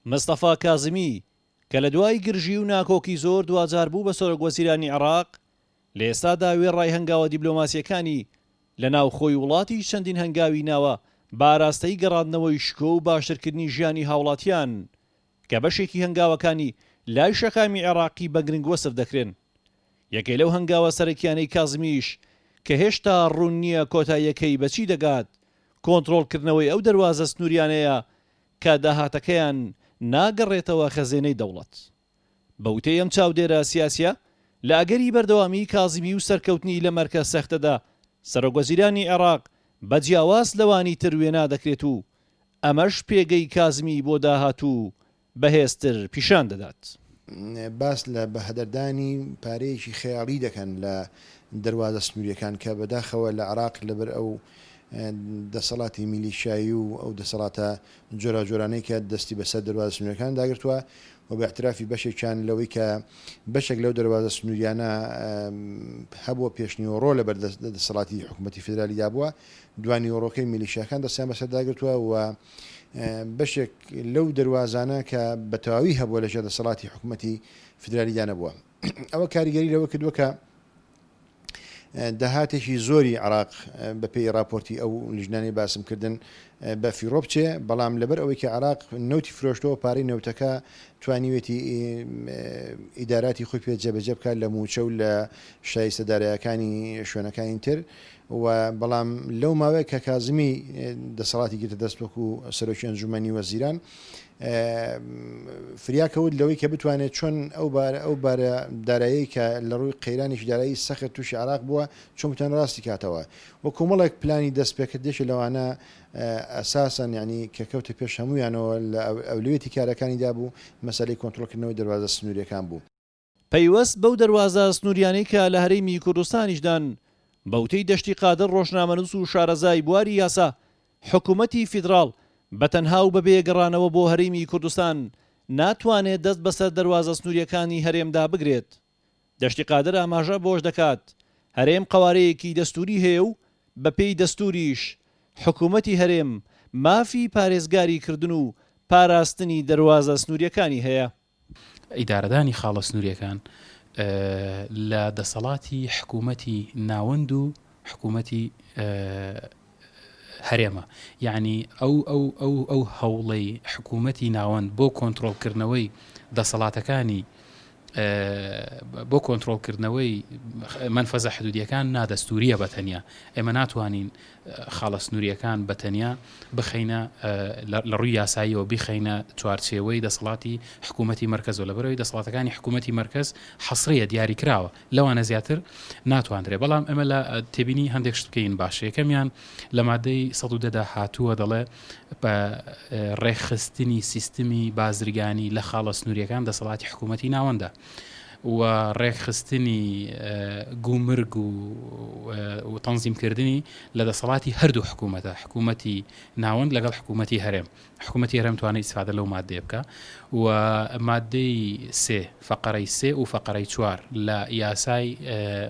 مستەفا کازمی کە لە دوای گرژی و ناکۆکی زۆر دواجار بوو بە سەرۆکوەزیرانی عێراق، لە ئێستادا وێڕای هەنگاوە دیبلۆماسییەکانی لە ناوخۆی وڵاتیش چەندین هەنگاوی ناوە بە ئاراستەی گەڕاندنەوەی شکۆ و باشترکردنی ژیانی هاوڵاتیان کە بەشێکی هەنگاوەکانی لای شەقامی عێراقی بە گرنگ وەسف دەکرێن. یەکێ لەو هەنگاوە سەرەکیانەی کازمیش کە هێشتا ڕوون نییە کۆتاییەکەی بە چی دەگات، کۆنترۆڵکردنەوەی ئەو دەروازە سنووریانەیە کە داهاتەکەیان ناگەڕێتەوە خەزێنەی دەوڵەت. بە وتەی ئەم چاودێرە سیاسییە، لە ئەگەری بەردەوامیی کازمی و سەرکەوتنی لەم ئەرکە سەختەدا، سەرۆکوەزیرانی عێراق بە جیاواز لەوانی تر وێنا دەکرێت و ئەمەش پێگەی کازمی بۆ داهاتوو بەهێزتر پیشان دەدات. باس لە بەهەدەردانی پارەیەکی خەیاڵی دەکەن لە دەروازە سنوورییەکان کە بەداخەوە لە عێراق لەبەر ئەو دەسەڵاتی میلیشیایی و ئەو دەسەڵاتە جۆراوجۆرانەی کە دەستی بەسەر دەروازە سنوورییەکان داگرتووە و بە ئیعترافی بەشێکیان لەوەی کە بەشێک لەو دەروازە سنووریانە هەبووە پێشنیوەڕۆ لەبەر دەسەڵاتی حکوومەتی فیدرالیدا بووە دوانیوەڕۆکەی میلیشیاکان دەستیان بەسەرداگرتووە و بەشێک لەو دەروازانە کە بە تەواوی هەبووە لەژێر دەسەڵاتی حکوومەتی فیدرالیدا نەبووە. ئەوە کاریگەری لەوە کردووە کە داهاتێکی زۆری عراق بەپێی راپۆرتی ئەو لیژنانەی باسم کردن بە فیڕۆ بچێ، بەڵام لەبەر ئەوەی کە عراق نەوتی فرۆشتەوە پارەی نەوتەکە توانیوێتی ئیداراتی خۆی پێ جێبەجێ بکات لە مووچە و لە شایستە دارایەکانی شوێنەکانی تر و بەڵام لەو ماوەیە کە کازمی دەسەڵاتی گرتە دەست وەکو سەرۆکی ئەنجومەنی وەزیران فریا کەوت لەوەی کە بتوانێت چۆن ئەو بارە ئەو بارە دارایی کە لە ڕووی قەیرانێکی دارایی سەخت تووشی عراق بووە چۆن بتوانێت ڕاستی کاتەوە و کۆمەڵێک پلانی دەست پێکرد یەکێ لەوانە ئەساسەن یعنی کە کەوتە پێش هەموویانەوە لە ئەولەویەتی کارەکانیدا بوو مەسەلەی کۆنترۆڵکردنەوەی دەروازە سنووریەکان بوو. پەیوەست بەو دەروازە سنووریانەی کە لە هەرێمی کوردستانیشدان، بە وتەی دەشتی قادر ڕۆژنامەنووس و شارەزای بواری یاسا، حکومەتی فیدراڵ بە تەنها و بەبێ گەڕانەوە بۆ هەرێمی کوردستان ناتوانێت دەست بەسەر دەروازە سنوورییەکانی هەرێمدا بگرێت. دەشتی قادر ئاماژە بەوەش دەکات، هەرێم قەوارەیەکی دەستووری هەیە و بەپێی دەستووریش حکومەتی هەرێم مافی پارێزگاری کردن و پاراستنی دەروازە سنوورییەکانی هەیە. ئیدارەدانی خاڵە سنووریەکان لە دەسەڵاتی حکوومەتی ناوەند و حکوومەتی هەرێمە یعنی ئەو ئەو ئەو ئەو هەوڵەی حکوومەتی ناوەند بۆ کۆنتترۆلکردنەوەی دەسەڵاتەکانی بۆ کۆنترۆڵکردنەوەی مەنفەزە حدودیەکان نادەستوریە بە تەنیا ئێمە ناتوانین خاڵە سنووریەکان بە تەنیا بخەینە لە ڕووی یاساییەوە بیخەینە چوارچێوەی دەسەڵاتی حکوومەتی مەرکەزەوە لەبەرەوەی دەسەڵاتەکانی حکوومەتی مەرکەز حەسریە دیاری کراوە لەوانە زیاتر ناتواندرێ بەڵام ئەمە لە تێبینی هەندێک شت بکەین باشە یەکەمیان لە مادەی 110 دا هاتووە دەڵێ بە ڕێکخستنی سیستمی بازرگانی لە خاڵە سنووریەکان دەسەڵاتی حکوومەتی ناوەندە و ڕێکخستنی گومرگ و تەنزیمکردنی لە دەسەڵاتی هەردوو حکوومەتە حکوومەتی ناوەند لەگەڵ حکوومەتی هەرێم حکوومەتی هەرێم توانای ئیسفادە لەو مادەیە بکا و مادەی سێ فەقەرەی سێ و فەقەرەی چوار لە یاسای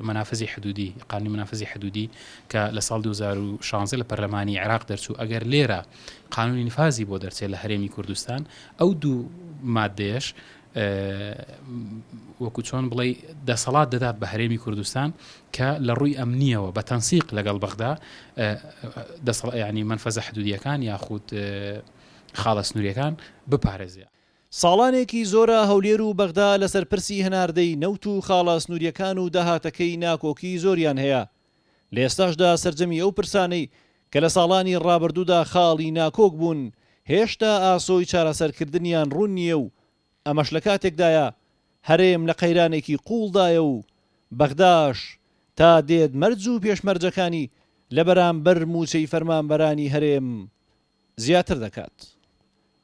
مەنافزی حدودی قانونی مەنافزی حدودی کە لە ساڵ 2016 لە پەرلەمانی عێراق دەرچوو ئەگەر لێرە قانونی نفازی بۆ دەرچێت لە هەرێمی کوردستان ئەو دوو مادەیەش وەکو چۆن بڵێ دەسەڵات دەدات بە هەرێمی کوردستان کە لە ڕووی ئەمنیەوە بە تەنسیق لەگەڵ بەغدا دەسەڵ ینی منفەزە حدودیەکان یاخود خاڵە سنووریەکان بپارێزێ. ساڵانێکی زۆرە هەولێر و بەغدا لەسەر پرسی هەناردەی نەوت و خاڵە سنووریەکان و داهاتەکەی ناکۆکی زۆریان هەیە، لە ئێستاشدا سەرجەمی ئەو پرسانەی کە لە ساڵانی ڕابردوودا خاڵی ناکۆک بوون هێشتا ئاسۆی چارەسەرکردنیان ڕوون نییە و ئەمەش لە کاتێکدایە هەرێم لە قەیرانێکی قووڵدایە و بەغداش تا دێت مەرج و پێشمەرجەکانی لە بەرامبەر مووچەی فەرمانبەرانی هەرێم زیاتر دەکات.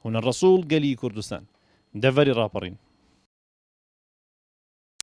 هونەر ڕەسوڵ، گەلی کوردستان، دەڤەری ڕاپەڕین.